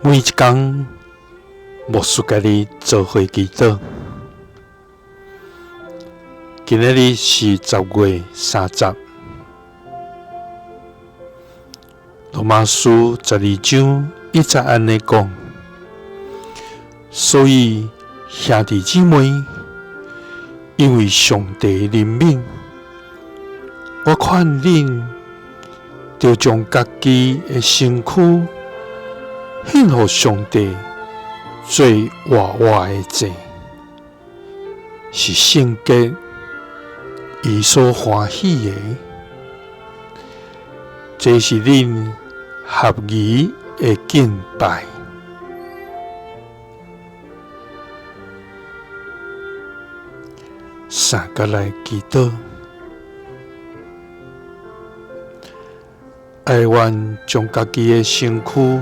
每一工，牧師佮你做伙祈禱。今仔日是10月30，羅馬書12章1節按呢講。所以兄弟姊妹，因為上帝憐憫，我勸恁，著將家己的身軀獻予上帝做活活的祭，是聖潔、伊所歡喜的。這是恁合宜的敬拜。三佮來祈禱。哀願將家己的身軀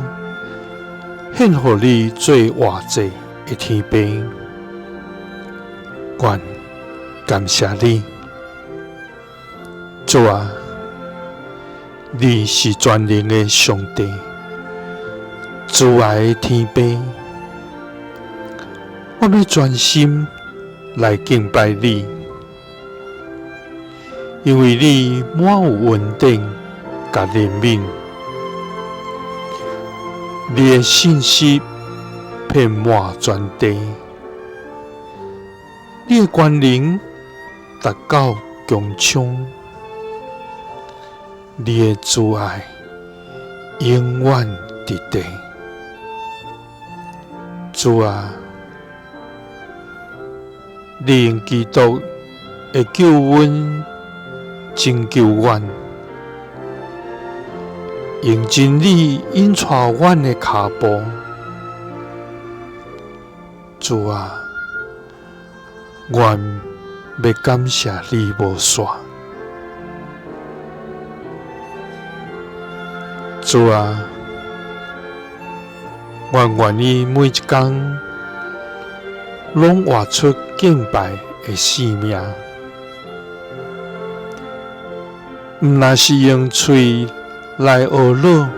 獻予你做活祭的天父，阮感謝你，主啊，你是全能的上帝，慈愛的天父，我欲專心來敬拜你，因為你滿有恩典佮憐憫，你的信實遍滿全地，你的權能達到穹蒼，你的慈愛永遠佇地。主啊，你用基督的救恩拯救阮，用真理引帶阮的跤步。主啊，阮欲感謝你無煞。主啊，阮願意每一工攏活出敬拜的生命，毋但是用喙來呵咾，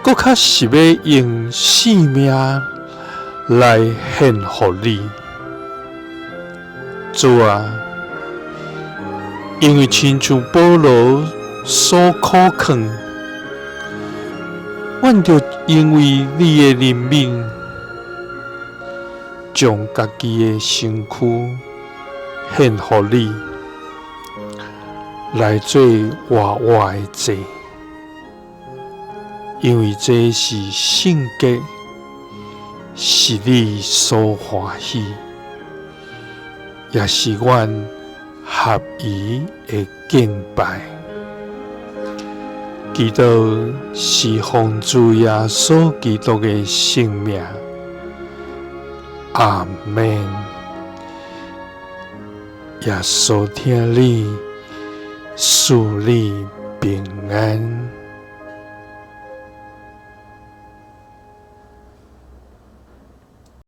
閣較是欲用生命來獻予你。主啊，因為親像保羅所苦勸，阮著因為你的憐憫，將家己的身軀獻予你，來做活活的祭，因為這是聖潔，是你所歡喜，也是阮合宜的敬拜。祈禱是奉主耶穌基督的聖名，阿們。耶穌疼你，賜你平安。